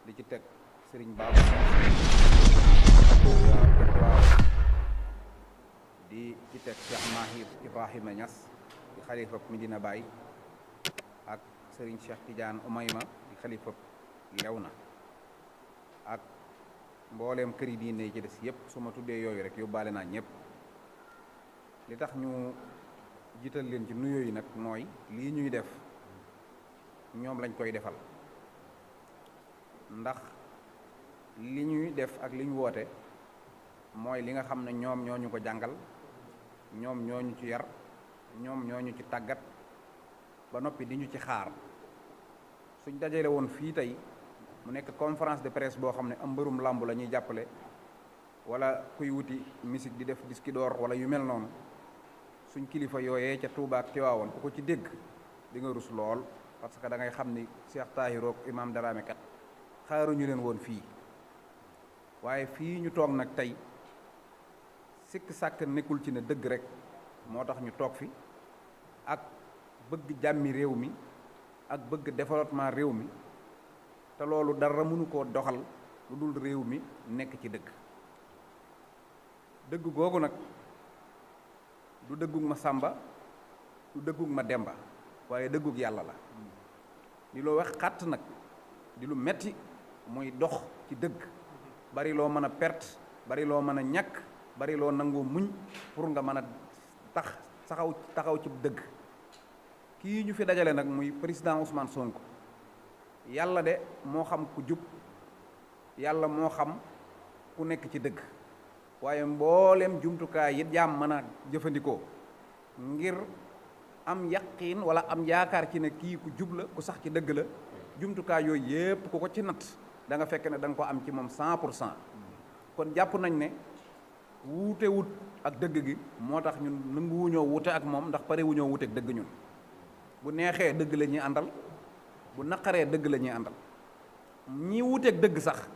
di ci teg sëriñ Baba di ci teg Cheikh Mahi Ibrahima Niass di xalifab Medina Baye ak sëriñ Cheikh Tidiane Oumayma di xalifab Léona ak mbooleem këri diine yi ci des yépp su ma tuddee yooyu rek yóbbaale naa ñëpp. li tax ñu jiital leen ci nuyoo yi nag mooy lii ñuy def ñoom lañ koy defal ndax li ñuy def ak li ñu woote mooy li nga xam ne ñoom ñoo ñu ko jàngal ñoom ñoo ñu ci yar ñoom ñoo ñu ci tàggat ba noppi di ñu ci xaar suñ dajale woon fii tey mu nekk conférence de presse boo xam ne am mbërum làmb la ñuy jàppale wala kuy wuti musique di def disque d'or wala yu mel noonu suñ kilifa yooyee ca Touba ak Tiwaawoon ku ko ci dégg di nga rus lool parce que da ngay xam ni Cheikh Tahirou ak Imam Darame kat xaaruñu leen woon fii waaye fii ñu toog nag tey sikk sàkk nekkul ci ne dëgg rek moo tax ñu toog fi ak bëgg jàmmi réew mi ak bëgg développement réew mi te loolu dara mënu koo doxal lu dul réew mi nekk ci dëgg dëgg googu nag du dëggug ma sàmba du dëggug ma demba waaye dëggug yàlla la di loo wax xàtt nag di lu metti muy dox ci dëgg bari loo mën a perte bari loo mën a ñàkk bari loo nangoo muñ pour nga mën a taxaw ci dëgg kii ñu fi dajale nag muy président Ousmane Sonko yàlla de moo xam ku jub yàlla moo xam ku nekk ci dëgg waaye mbooleem jumtukaay yi jaam mën a jëfandikoo ngir am yaqiin wala am yaakaar ci ne kii ku jub la ku sax ci dëgg la jumtukaay yooyu yépp ku ko ci natt da nga fekk ne da nga ko am ci moom 100% kon jàpp nañ ne wuute wut ak dëgg gi moo tax ñun nanguwuñoo wute ak moom ndax pare wuñoo wute ak dëgg ñun bu neexee dëgg la ñuy àndal bu naqaree dëgg la ñuy àndal ñi wuuteeg dëgg sax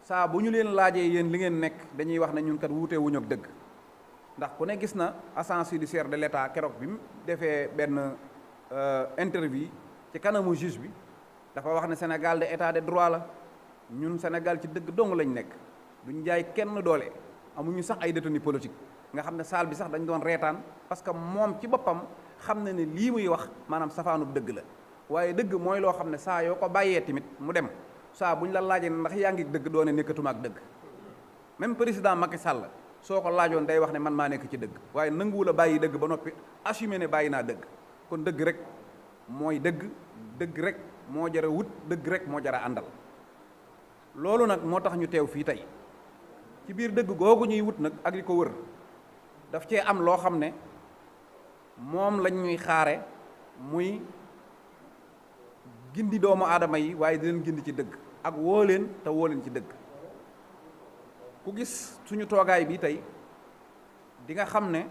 saa bu ñu leen laajee yéen li ngeen nekk dañuy wax ne ñun kat wuute wuñu ak dëgg ndax ku ne gis na agence judiciaire de l'État keroog bi mu defee benn interview ci kanamu juge bi dafa wax ne Sénégal de état de droit la ñun Sénégal ci dëgg dong lañ nekk duñ jaay kenn doole amuñu sax ay détenus politique nga xam ne salle bi sax dañ doon reetaan parce que moom ci boppam xam na ne lii muy wax maanaam safaanub dëgg la waaye dëgg mooy loo xam ne saa yoo ko bàyyee tamit mu dem saa bu ñu la laajee ndax yaa ngi dëgg doone nekkatuma ak dëgg même président Macky Sall soo ko laajoon day wax ne man maa nekk ci dëgg waaye nanguwul a bàyyi dëgg ba noppi assumé ne bàyyi naa dëgg kon dëgg rek mooy dëgg dëgg rek moo jara wut dëgg rek moo jara àndal loolu nag moo tax ñu teew fii tey ci biir dëgg googu ñuy wut nag ak li ko wër daf cee am loo xam ne moom lañ ñuy xaare muy gindi doomu aadama yi waaye di leen gindi ci dëgg ak woo leen te woo leen ci dëgg ku gis suñu toogaay bi tey di nga xam ne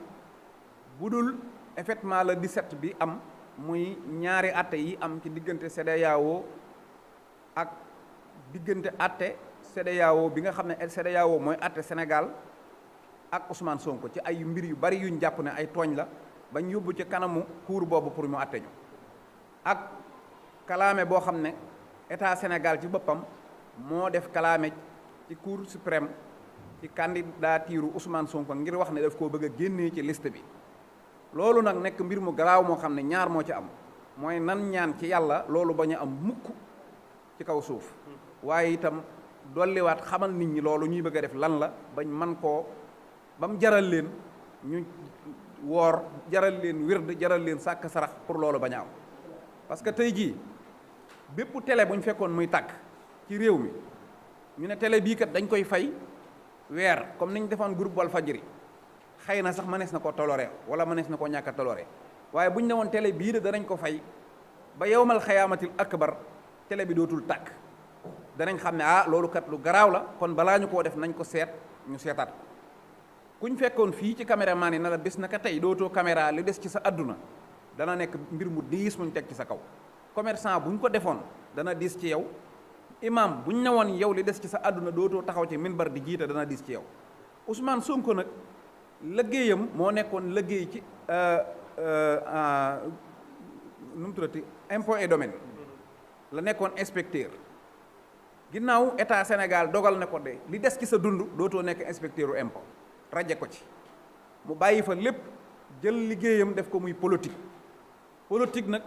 bu dul effectivement le 17 bi am muy ñaari atte yi am ci diggante CEDEAO ak diggante atte CEDEAO bi nga xam ne CEDEAO mooy atte Sénégal ak Ousmane Sonko ci ay mbir yu bari yuñ jàpp ne ay tooñ la bañ yóbbu ci kanamu cour boobu pour mu atte ñu ak kalaame boo xam ne état Sénégal ci boppam moo def kalaame ci cour suprême ci candidature Ousmane Sonko ngir wax ne daf koo bëgg a génnee ci liste bi loolu nag nekk mbir mu garaaw moo xam ne ñaar moo ci am mooy nan ñaan ci yàlla loolu bañ a am mukk ci kaw suuf waaye itam dolliwaat xamal nit ñi loolu ñuy bëgg a def lan la bañ man koo ba mu jaral leen ñu woor jaral leen wird jaral leen sàkk sarax pour loolu bañ a am parce que tey jii bépp télé bu ñu fekkoon muy tàkk ci réew mi ñu ne télé bii kat dañ koy fay weer comme ni ñu defoon groupe Walfadjri xëy na sax mënees na ko toloree wala mënees na koo ñàkk a toloree waaye bu ñu ne woon télé bii de danañ ko fay ba yawmal xayaamatil akbar télé bi dootul tàkk danañ xam ne loolu kat lu garaaw la kon balaa ñu koo def nañ ko seet ñu seetaat ko kuñ fekkoon fii ci caméraman yi na la bés naka tey dootoo caméra li des ci sa àdduna dana nekk mbir mu diis muñ teg ci sa kaw commerçant bu ñu ko defoon dana diis ci yow imam bu ñu newoon yow li des ci sa àdduna dootoo taxaw ci minbar di jiite dana diis ci yow Ousmane Sonko nag liggéeyam moo nekkoon liggéey ci nu mu tuddati impôt et domaine la nekkoon inspecteur ginnaaw état Sénégal dogal ne ko de li des ci sa dund dootoo nekk inspecteur u impôt raje ko ci mu bàyyi fa lépp jël liggéeyam def ko muy politique nag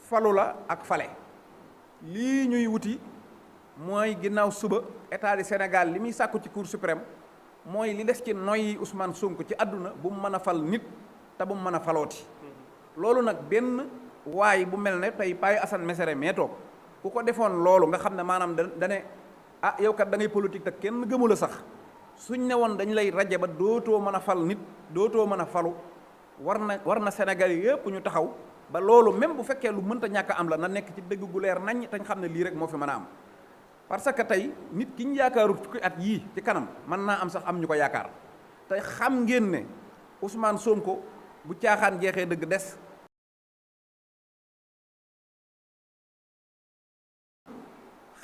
falu la ak fale lii ñuy wuti mooy ginnaaw suba état du Sénégal li muy sàkku ci cour suprême mooy li des ci noyyi Ousmane Sonko ci àdduna bu mu mën a fal nit te bu mu mën a falooti loolu nag benn waay bu mel ne tey Baye Assane Mesere mee toog ku ko defoon loolu nga xam ne maanaam dane ah yow kat da ngay politique te kenn gëmu la sax suñ ne woon dañ lay raje ba dootoo mën a fal nit dootoo mën a falu war na Sénégal yëpp ñu taxaw ba loolu même bu fekkee lu mënta ñàkk am la na nekk ci dëgg gu leer nañ te ñu xam ne lii rek moo fi mën a am parce que tey nit ki ñu yaakaarut fukki at yii ci kanam mën naa am sax am ñu ko yaakaar te xam ngeen ne Ousmane Sonko bu caaxaan jeexee dëgg des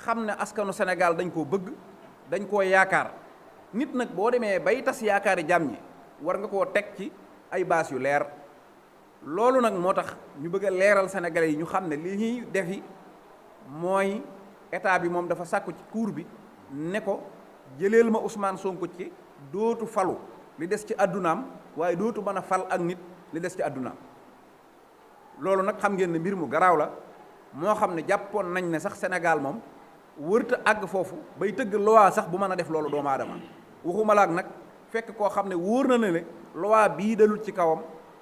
xam ne askanu Sénégal dañ koo bëgg dañ koo yaakaar nit nag boo demee bay tas yaakaari jàmm ñi war nga koo teg ci ay baas yu leer loolu nag moo tax ñu bëgg a leeral Sénégalais yi ñu xam ne li ñuy defi mooy état bi moom dafa sàkku ci cour bi ne ko jëleel ma Ousmane Sonko ci dootu falu li des ci àddunaam waaye dootu mën a fal ak nit li des ci àddunaam loolu nag xam ngeen ne mbir mu garaaw la moo xam ne jàppoon nañ ne sax Sénégal moom wërta àgg foofu bay tëgg loi sax bu mën a def loolu doomu aadama waxuma laak nag fekk koo xam ne wóor na ne loi bii dalul ci kawam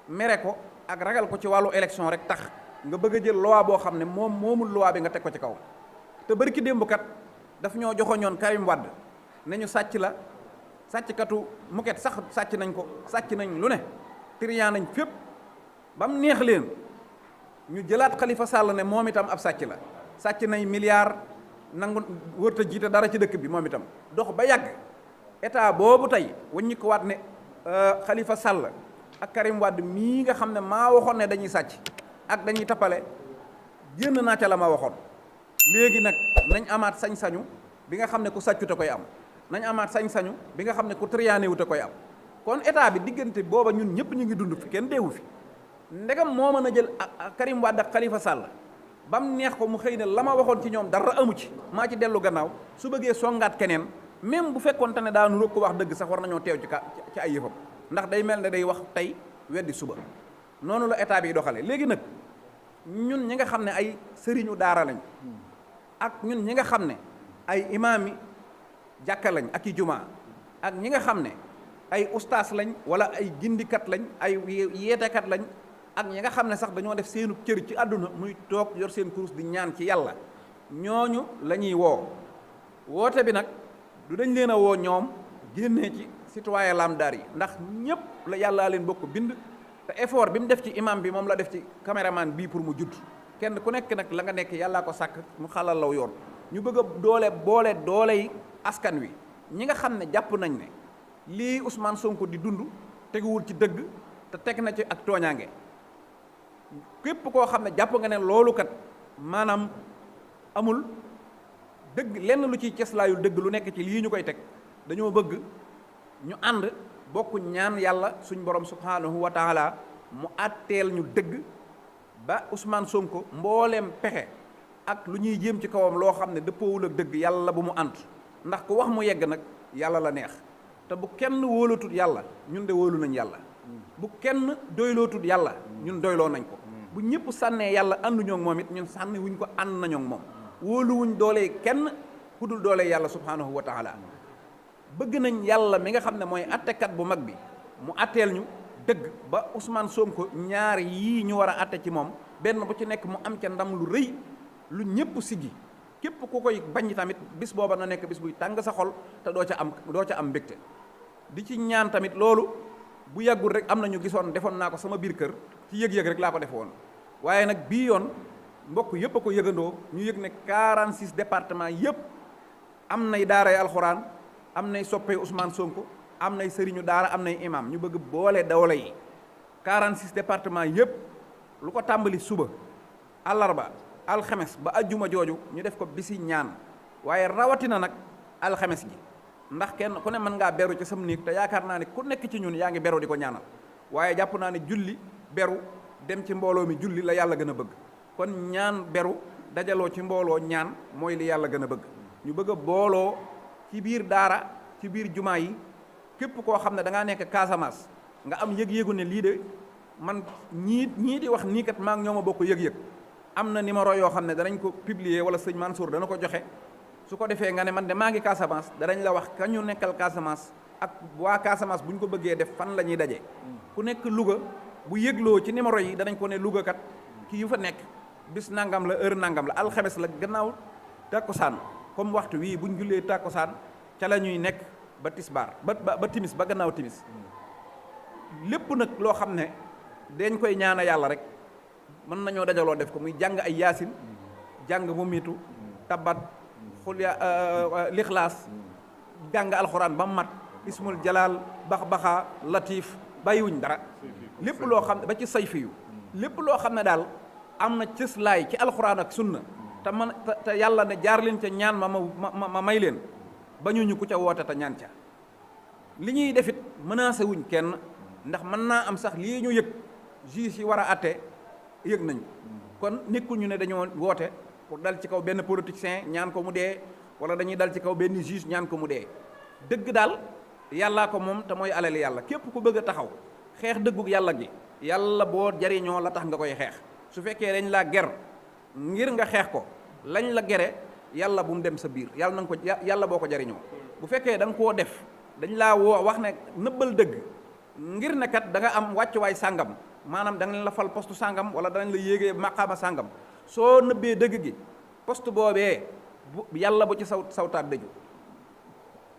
mere ko ak ragal ko ci wàllu élection rek tax nga bëgg a jël loi boo xam ne moom moomul loi bi nga teg ko ci kawam te bari ki démb kat daf ñoo joxoñoon Karim Wade ne ñu sàcc la sàcckatu muket sax sàcc nañ ko sàcc nañ lu ne trian nañ fépp ba mu neex leen ñu jëlaat Khalifa Sall ne moom itam ab sàcc la sàcc nañ milliard nangu wërta jiite dara ci dëkk bi moom itam dox ba yàgg état boobu tey waññi ko waat ne Khalifa Sall ak Karim Wade mii nga xam ne maa waxoon ne dañuy sàcc ak dañuy tappale génn naa ca la ma waxoon léegi nag nañ amaat sañ-sañu bi nga xam ne ku sàccu te koy am nañ amaat sañ-sañu bi nga xam ne ku triané wu te koy am kon état bi diggante booba ñun ñëpp ñu ngi dund fi kenn deewu fi ndegam moo mën a jël Karim Wade ak Khalifa Sall ba mu neex ko mu xëy ne la ma waxoon ci ñoom dara amu ci maa ci dellu gannaaw su bëggee songaat keneen même bu fekkoonte ne daanu rek ko wax dëgg sax war nañoo teew ci ay yëfam ndax day mel ne day wax tey weddi suba noonu la état bi doxale léegi nag ñun ñi nga xam ne ay sëriñu daara lañ ak ñun ñi nga xam ne ay imaam yi jàkka lañ ak i jumaa ak ñi nga xam ne ay ustaas lañ wala ay gindikat lañ ay yeetekat lañ ak ñi nga xam ne sax dañoo def seenu cër ci àdduna muy toog yor seen kurus di ñaan ci yàlla ñooñu la ñuy woo woote bi nag du dañ leen a woo ñoom génnee ci citoyen lambda yi ndax ñëpp la yàllaa leen bokk bind te effort bi mu def ci imam bi moom la def ci caméraman bii pour mu judd kenn ku nekk nag la nga nekk yàllaa ko sàkk mu xalal law yoon ñu bëgg a boole dooley askan wi ñi nga xam ne jàpp nañ ne lii Ousmane Sonko di dund teguwul ci dëgg te teg na ci ak tooñaange képp koo xam ne jàpp nga ne loolu kat maanaam amul dëgg lenn lu ciy ceslaayul dëgg lu nekk ci lii ñu koy teg dañoo bëgg ñu ànd bokk ñaan yàlla suñ borom subhanahu wa taala mu àtteel ñu dëgg ba Ousmane Sonko mbooleem pexe ak lu ñuy jéem ci kawam loo xam ne dëppoowul ak dëgg yàlla bu mu ànd ndax ku wax mu yegg nag yàlla la neex te bu kenn wóolatut yàlla ñun de wóolu nañ yàlla bu kenn doylootut yàlla ñun doyloo nañ ko bu ñëpp sànnee yàlla ànduñoo ak moom it ñun sànni wuñ ko ànd nañoo ak moom wóoluwuñ doolee kenn ku dul doolee yàlla subhanahu wa taala bëgg nañ yàlla mi nga xam ne mooy attekat bu mag bi mu atteel ñu dëgg ba Ousmane Sonko ñaar yii ñu war a atte ci moom benn bu ci nekk mu am ca ndam lu rëy lu ñëpp siggi képp ku koy bañ tamit bis booba na nekk bis buy tàng sa xol te doo ca am mbégte di ci ñaan tamit loolu bu yàggul rek am na ñu gisoon defoon naa ko sama biir kër ci yëg-yëg rek laa ko defe woon waaye nag bii yoon mbokk yëpp a ko yëgandoo ñu yëg ne 46 département yëpp am nay daaray alxuraan am nay soppee Ousmane Sonko am nay sëriñu daara am nay imam ñu bëgg boole dawla yi 46 département yëpp lu ko tàmbali suba àllarba alxames ba ajjuma jooju ñu def ko bisi ñaan waaye rawatina nag alxames gi ndax kenn ku ne mën ngaa beru ci sam néeg te yaakaar naa ne ku nekk ci ñun yaa ngi beru di ko ñaanal waaye jàpp naa ne julli beru dem ci mbooloo mi julli la yàlla gën a bëgg kon ñaan beru dajaloo ci mbooloo ñaan mooy li yàlla gën a bëgg ñu bëgg a booloo ci biir daara ci biir jumaa yi képp koo xam ne da ngaa nekk Casamance nga am yëg-yëgu ne lii de man ñii di wax nii kat maa ngi ñoo ma bokk yëg-yëg am na numéro yoo xam ne danañ ko publier wala sëñ Mansour dana ko joxe su ko defee nga ne man de maa ngi Casamance danañ la wax ka ñu nekkal Casamance ak waa Casamance bu ñu ko bëggee def fan la ñuy daje. ku nekk Louga bu yëgloo ci numéro yi danañ ko ne Louga kat kii yu fa nekk bis nangam la heure nangam la alxames la gannaaw tàkkusaan comme waxtu wii buñ jullee tàkkusaan ca la ñuy nekk ba tisbaar ba timis ba gannaaw timis lépp nag loo xam ne dañ koy ñaana yàlla rek mën nañoo dajaloo def ko muy jàng ay yaasin jàng mu miitu tabat xulya lixlaas jàng alxuraan ba mat ismul jalaal bax-baxaa latif bàyyiwuñ dara lépp loo xam ne ba ci sayfi yu lépp loo xam ne daal am na cëslaay ci alxuraan ak sunna te yàlla ne jaar leen ca ñaan ma may leen ba ñu ku ca woote te ñaan ca li ñuy defit menacé wuñ kenn ndax mën naa am sax lii ñu yëg juge yi war a atte yëg nañu kon nekkul ñu ne dañoo woote pour dal ci kaw benn politicien ñaan ko mu dee wala dañuy dal ci kaw benn juge ñaan ko mu dee dëgg daal yàllaa ko moom te mooy alali yàlla képp ku bëgg a taxaw xeex dëggug yàlla gi yàlla boo jariñoo la tax nga koy xeex su fekkee dañ laa ger ngir nga xeex ko lañ la gere yàlla bu mu dem sa biir yàlla na nga ko yàlla boo ko jariñoo bu fekkee da nga koo def dañ laa woo wax ne nëbbal dëgg ngir ne kat da nga am wàccuwaay sàngam maanaam da nga la fal poste sàngam wala danañ la yéegee maqaama sàngam soo nëbbee dëgg gi poste boobee yàlla bu ci sawtaat dëju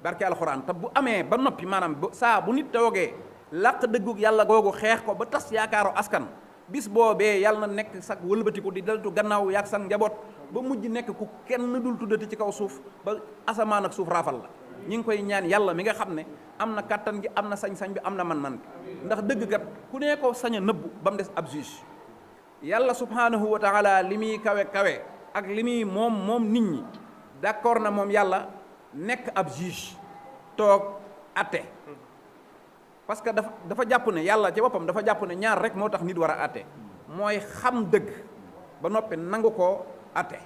barke alxuraan te bu amee ba noppi maanaam saa bu nit toogee làq dëggug yàlla googu xeex ko ba tas yaakaaru askan bis boobee yàlla na nekk sag wëlbatiku di deltu gannaaw yaag sag njaboot ba mujj nekk ku kenn dul tuddati ci kaw suuf ba asamaan ak suuf raafal la ñi ngi koy ñaan yàlla mi nga xam ne am na kàttan gi am na sañ-sañ bi am na man-man bi ndax dëgg kat ku ne ko sañ a nëbbu ba mu des ab juge yàlla subhanahu wa taala li muy kawe ak li muy moom nit ñi d'accord na moom yàlla nekk ab juge toog atte parce que dafa jàpp ne yàlla ci boppam dafa jàpp ne ñaar rek moo tax nit war a atte mooy xam dëgg ba noppi nangu koo atte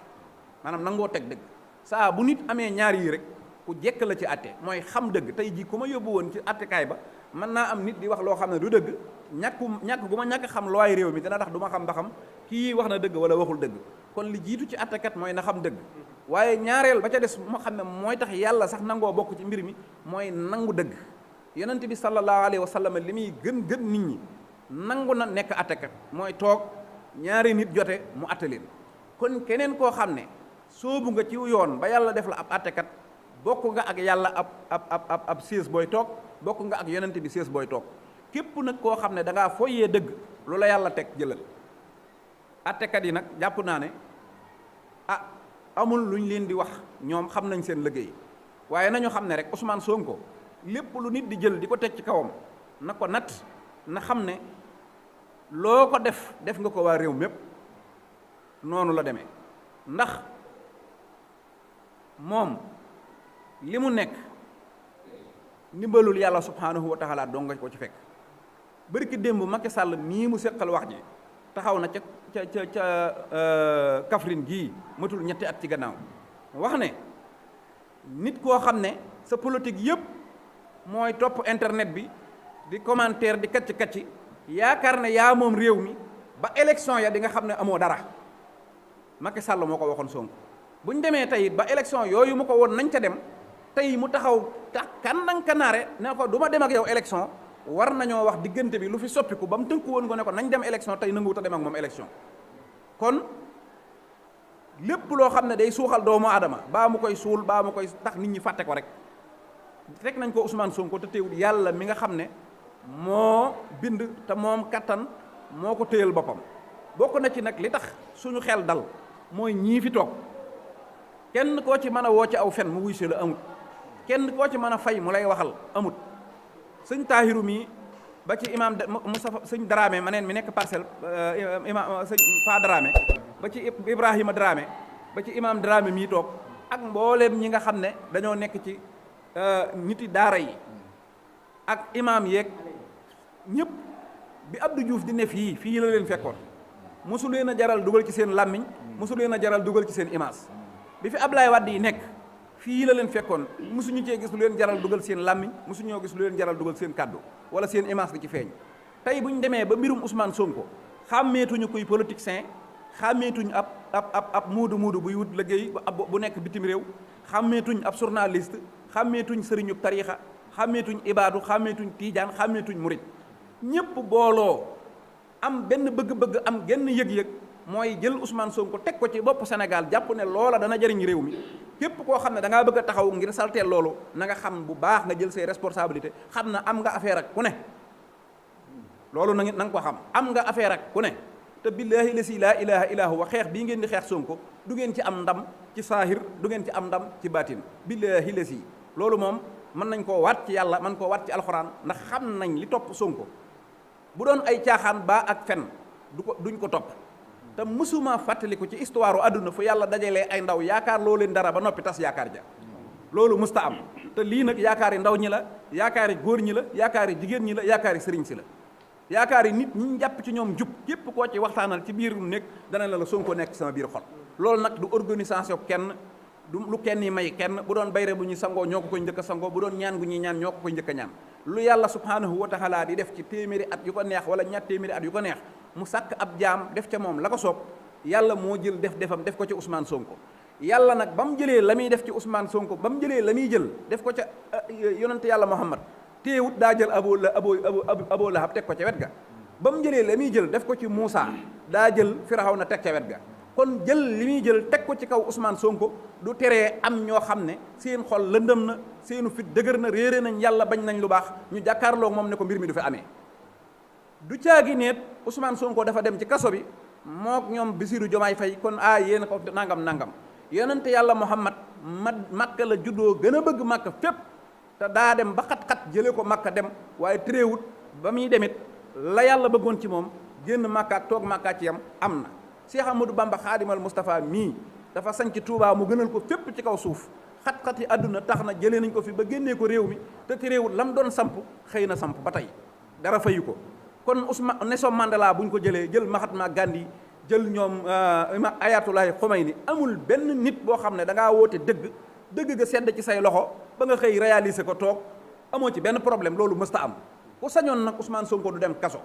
maanaam nangoo teg dëgg saa bu nit amee ñaar yii rek ku jekk la ci atte mooy xam dëgg tey jii ku ma yóbbu woon ci attekaay ba mën naa am nit di wax loo xam ne du dëgg ñàkk gu ma ñàkk xam looy réew mi dina tax du ma xam ba xam kii wax na dëgg wala waxul dëgg kon li jiitu ci attekat mooy na xam dëgg waaye ñaareel ba ca des moo xam ne mooy tax yàlla sax nangoo bokk ci mbir mi mooy nangu dëgg yonent bi sallallahu alayhi wa sallam li muy gën nit ñi nangu na nekk attekat mooy toog ñaari nit jote mu atte leen kon keneen koo xam ne soobu nga ci yoon ba yàlla def la ab attekat bokk nga ak yàlla ab siis booy toog bokk nga ak yonent bi siis booy toog képp nag koo xam ne da ngaa foyee dëgg lu la yàlla teg jëlal attekat yi nag jàpp naa ne amul lu ñu leen di wax ñoom xam nañ seen liggéey waaye nañu xam ne rek Ousmane Sonko lépp lu nit di jël di ko teg ci kawam na ko nat na xam ne loo ko def nga ko waa réew mépp noonu la demee ndax moom li mu nekk ndimbalul yàlla subhanahu wa taala doo nga ko ci fekk bërki démb Macky Sall nii mu seqal wax ji taxaw na ca Kaffrine gii matul ñetti at ci gannaaw wax ne nit koo xam ne sa politique yëpp mooy topp internet bi di commentaire di kacc yaakaar ne yaa moom réew mi ba élection ya di nga xam ne amoo dara Macky Sall moo ko waxoon Sonko bu ñu demee tey ba élection yooyu mu ko woon nañ ca dem tey mu taxaw tax kanaare ne ko du ma dem ak yow élection war nañoo wax diggante bi lu fi soppiku ba mu tënku woon ko ne ko nañ dem élection tey nanguwut a dem ak moom élection kon lépp loo xam ne day suuxal doomu aadama baa mu koy suul baa mu koy tax nit ñi fàtte ko rek teg nañ ko Ousmane Sonko te teewul yàlla mi nga xam ne moo bind te moom kattan moo ko téyal boppam bokk na ci nag li tax suñu xel dal mooy ñii fi toog kenn koo ci mën a woo ci aw fen mu wuy si la amut kenn koo ci mën a fay mu lay waxal amut sëñ Tahiru mii ba ci imam Moustapha sëñ Dramé ma neen mi nekk parcelle imam sëñ Pa Dramé ba ci Ibrahima Dramé ba ci imam Dramé mii toog ak mbooleem ñi nga xam ne dañoo nekk ci niti daara yi ak imam yeeg ñëpp bi Abdou Diouf di ne fii la leen fekkoon mosu leen a jaral dugal ci seen làmmiñ mosu leen a jaral dugal ci seen image bi fi Ablaye Wade yi nekk fii la leen fekkoon mosuñu cee gis lu leen jaral dugal seen làmmiñ mosuñoo gis lu leen jaral dugal seen kàddu wala seen image di ci feeñ. tey bu ñu demee ba mbirum Ousmane Sonko xàmmeetuñu kuy politicien xàmmeetuñ ab muudu buy wut liggéey bu nekk bitim réew xàmmeetuñ ab journaliste xàmmeetuñ sëriñu tariixa xàmmeetuñ ibaadu xàmmeetuñ tiijaan xàmmeetuñ murit ñépp booloo am benn bëgg-bëgg am genn yëg-yëg mooy jël Ousmane Sonko teg ko ci bopp Sénégal jàpp ne loola dana jëriñ réew mi képp koo xam ne da ngaa bëgg a taxaw ngir salteel loolu na nga xam bu baax nga jël say responsabilité xam na am nga affaire ak ku ne loolu na nga ko xam am nga affaire ak ku ne te billaahi lasi laa ilaha illa huwa xeex bii ngeen di xeex Sonko du ngeen ci am ndam ci saahir du ngeen ci am ndam ci baatin billaahi lasi loolu moom mën nañ koo waat ci yàlla mën koo waat ci alxuraan ndax xam nañ li topp Sonko bu doon ay caaxaan baa ak fen duñ ko topp te mësuma fàttaliku ci histoire àdduna fu yàlla dajalee ay ndaw yaakaar loo leen dara ba noppi tas yaakaar ja loolu mësta am te lii nag yaakaari ndaw ñi la yaakaari góor ñi la yaakaari jigéen ñi la yaakaari sëriñ si la yaakaari nit ñi jàpp ci ñoom jub képp koo ci waxtaanal ci biir nekk dana la Sonko nekk sama biir xol loolu nag du organisation kenn du lu kenn yi may kenn bu doon bayre bu ñuy sangoo ñoo ko koy njëkk a sangoo bu doon ñaan gu ñuy ñaan ñoo ko koy njëkk a ñaan lu yàlla subhanahu wa taala di def ci téeméeri at yu ko neex wala ñaar téeméeri at yu ko neex mu sàkk ab jaam def ca moom la ko soob yàlla moo jël defam def ko ci Ousmane Sonko yàlla nag ba mu jëlee la muy def ci Ousmane Sonko ba mu jëlee la muy jël def ko ca yonente yàlla Muhammad téewut daa jël Abu Lahab teg ko ca wet ga ba mu jëlee la muy jël def ko ci Muusa daa jël Firawna teg ca wet ga kon jël li muy jël teg ko ci kaw Ousmane Sonko du teree am ñoo xam ne seen xol lëndëm na seenu fit dëgër na réere nañ yàlla bañ nañ lu baax ñu jàkkaarloo moom ne ko mbir mi du fi amee du caagi neet Ousmane Sonko dafa dem ci kaso bi mook ñoom Bassirou Diomaye Faye kon yéen ko nangam yonente yàlla Muhammad Makka la juddoo gën a bëgg Makka fépp te daa dem ba xat-xat jële ko Makka dem waaye tréewut ba muy demit la yàlla bëggoon ci moom génn Makka ak toog Makka ci yam am na Cheikh Amadou Bamba Xaadimal Moustapha mii dafa sanc Touba mu gënal ko fépp ci kaw suuf xat-xat yi àdduna tax na jëlee nañ ko fi ba génnee ko réew mi te tréewut lam doon samp xëy na samp ba tey dara fayu ko kon Ousmane Nelson Mandela bu ñu ko jëlee jël Mahatma Gandhi jël ñoom Ayatollah Khomeini amul benn nit boo xam ne da ngaa woote dëgg ga sedd ci say loxo ba nga xëy réaliser ko toog amoo ci benn problème loolu mësta am ku sañoon nag Ousmane Sonko du dem kaso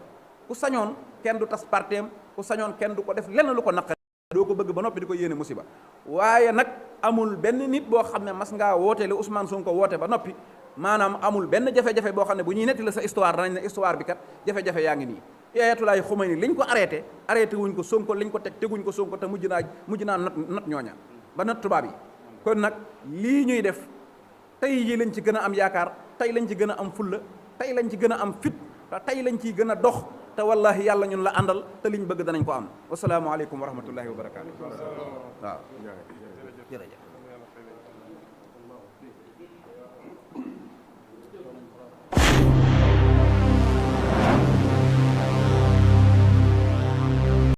ku sañoon kenn du tas parteem ku sañoon kenn du ko def lenn lu ko naqari doo ko bëgg ba noppi di ko yéene musiba waaye nag amul benn nit boo xam ne mas ngaa woote li Ousmane Sonko woote ba noppi maanaam amul benn jafe-jafe boo xam ne bu ñuy netti la sa histoire danañ ne histoire bi kat jafe-jafe yaa ngi nii Ayatollah Khomeini liñ ko arrêté wuñ ko Sonko liñ ko teguñ ko Sonko te mujj naa not ñooña ba not tubaab yi kon nag lii ñuy def tey yi lañ ci gën a am yaakaar tey lañ ci gën a am fulla tey lañ ci gën a am fit te tey lañ ciy gën a dox te wallahi yàlla ñun la àndal te liñ bëgg danañ ko am wasalaamualeykum wa rahmatullahi wa barakaatu waaw jërëjëf